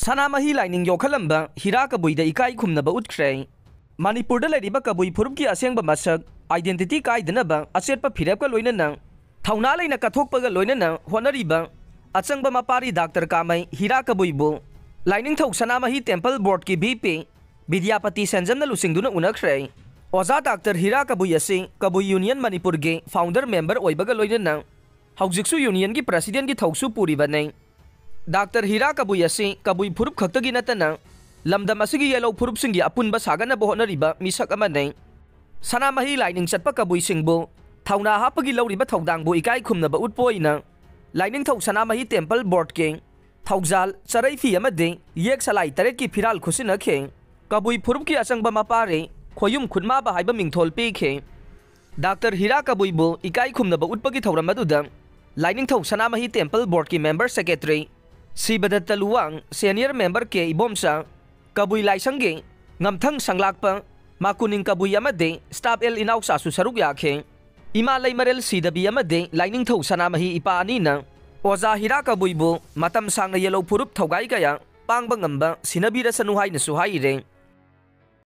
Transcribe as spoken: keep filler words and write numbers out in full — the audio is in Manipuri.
ꯁꯅꯥꯃꯍꯤ ꯂꯥꯏꯅꯤꯡ ꯌꯣꯛꯈꯠꯂꯝꯕ ꯍꯤꯔꯥ ꯀꯕꯨꯏꯗ ꯏꯀꯥꯏ ꯈꯨꯝꯅꯕ ꯎꯠꯈ꯭ꯔꯦ꯫ ꯃꯅꯤꯄꯨꯔꯗ ꯂꯩꯔꯤꯕ ꯀꯕꯨꯏ ꯐꯨꯔꯨꯞꯀꯤ ꯑꯁꯦꯡꯕ ꯃꯁꯛ, identity ꯀꯥꯏꯗꯅꯕ ꯑꯆꯦꯠꯄ ꯐꯤꯔꯦꯞꯀ ꯂꯣꯏꯅꯅ ꯊꯧꯅꯥ ꯂꯩꯅ ꯀꯠꯊꯣꯛꯄꯒ ꯂꯣꯏꯅꯅ ꯍꯣꯠꯅꯔꯤꯕ ꯑꯆꯪꯕ ꯃꯄꯥꯔꯤ ꯗꯥꯛꯇꯔ ꯀꯥꯃꯩ ꯍꯤꯔꯥ ꯀꯕꯨꯏꯕꯨ ꯂꯥꯏꯅꯤꯡꯊꯧ Sanamahi temple ꯕꯣꯔꯗꯀꯤ V P Bidyapati ꯁꯦꯟꯖꯝꯅ ꯂꯨꯆꯤꯡꯗꯨꯅ ꯎꯅꯈ꯭ꯔꯦ꯫ ꯑꯣꯖꯥ ꯗꯥꯛꯇꯔ ꯍꯤꯔꯥ ꯀꯕꯨꯏ ꯑꯁꯤ ꯀꯕꯨꯏ ꯌꯨꯅꯤꯌꯟ ꯃꯅꯤꯄꯨꯔꯒꯤ founder member ꯑꯣꯏꯕꯒ ꯂꯣꯏꯅꯅ ꯍꯧꯖꯤꯛꯁꯨ ꯌꯨꯅꯤꯌꯟꯒꯤ presidentꯀꯤ ꯊꯧꯁꯨ ꯄꯨꯔꯤꯕꯅꯤ꯫ ꯗꯥꯛꯇꯔ ꯍꯤꯔꯥ ꯀꯕꯨꯏ ꯑꯁꯤ ꯀꯕꯨꯏ ꯐꯨꯔꯨꯞ ꯈꯛꯇꯒꯤ ꯅꯠꯇꯅ ꯂꯝꯗꯝ ꯑꯁꯤꯒꯤ ꯌꯦꯜꯍꯧ ꯐꯨꯔꯨꯞꯁꯤꯡꯒꯤ ꯑꯄꯨꯟꯕ ꯁꯥꯒꯠꯅꯕ ꯍꯣꯠꯅꯔꯤꯕ ꯃꯤꯁꯛ ꯑꯃꯅꯤ꯫ ꯁꯅꯥꯃꯍꯤ ꯂꯥꯏꯅꯤꯡ ꯆꯠꯄ ꯀꯕꯨꯏꯁꯤꯡꯕꯨ ꯊꯧꯅꯥ ꯍꯥꯞꯄꯒꯤ ꯂꯧꯔꯤꯕ ꯊꯧꯗꯥꯡꯕꯨ ꯏꯀꯥꯏ ꯈꯨꯝꯅꯕ ꯎꯠꯄ ꯑꯣꯏꯅ ꯂꯥꯏꯅꯤꯡꯊꯧ ꯁꯅꯥꯃꯍꯤ ꯇꯦꯝꯄꯜ ꯕꯣꯔꯗꯀꯤ ꯊꯧꯖꯥꯜ, ꯆꯔꯩꯐꯤ ꯑꯃꯗꯤ ꯌꯦꯛ ꯁꯂꯥꯏ ꯇꯔꯦꯠꯀꯤ ꯐꯤꯔꯥꯜ ꯈꯨꯠꯁꯤꯟꯅꯈꯤ꯫ ꯀꯕꯨꯏ ꯐꯨꯔꯨꯞꯀꯤ ꯑꯆꯪꯕ ꯃꯄꯥꯔꯤ ꯈꯣꯌꯨꯝ ꯈꯨꯠꯃꯥꯕ ꯍꯥꯏꯕ ꯃꯤꯡꯊꯣꯜ ꯄꯤꯈꯤ꯫ ꯗꯥꯛꯇꯔ ꯍꯤꯔꯥ ꯀꯕꯨꯏꯕꯨ ꯏꯀꯥꯏ ꯈꯨꯝꯅꯕ ꯎꯠꯄꯒꯤ ꯊꯧꯔꯝ ꯑꯗꯨꯗ ꯂꯥꯏꯅꯤꯡꯊꯧ ꯁꯅꯥꯃꯍꯤ ꯇꯦꯝꯄꯜ ꯕꯣꯔꯗꯀꯤ member secretary Shibdatta Luwang, senior member K Ibomcha, Kabui ꯂꯥꯏꯁꯪꯒꯤ ꯉꯝꯊꯪ ꯁꯪꯂꯥꯛꯄ ꯃꯥꯀꯨꯅꯤꯡ ꯀꯕꯨꯏ ꯑꯃꯗꯤ staff ꯑꯦꯜ ꯏꯅꯥꯎꯆꯥꯁꯨ ꯁꯔꯨꯛ ꯌꯥꯈꯤ꯫ ꯏꯃꯥ ꯂꯩꯃꯔꯦꯜ ꯁꯤꯗꯕꯤ ꯑꯃꯗꯤ ꯂꯥꯏꯅꯤꯡꯊꯧ ꯁꯅꯥꯃꯍꯤ ꯏꯄꯥ ꯑꯅꯤꯅ ꯑꯣꯖꯥ ꯍꯤꯔꯥ ꯀꯕꯨꯏꯕꯨ ꯃꯇꯝ ꯁꯥꯡꯅ ꯌꯦꯜꯍꯧ ꯐꯨꯔꯨꯞ ꯊꯧꯒꯥꯏ ꯀꯌꯥ ꯄꯥꯡꯕ ꯉꯝꯕ ꯁꯤꯟꯅꯕꯤꯔꯁꯅꯨ ꯍꯥꯏꯅꯁꯨ ꯍꯥꯏꯔꯦ꯫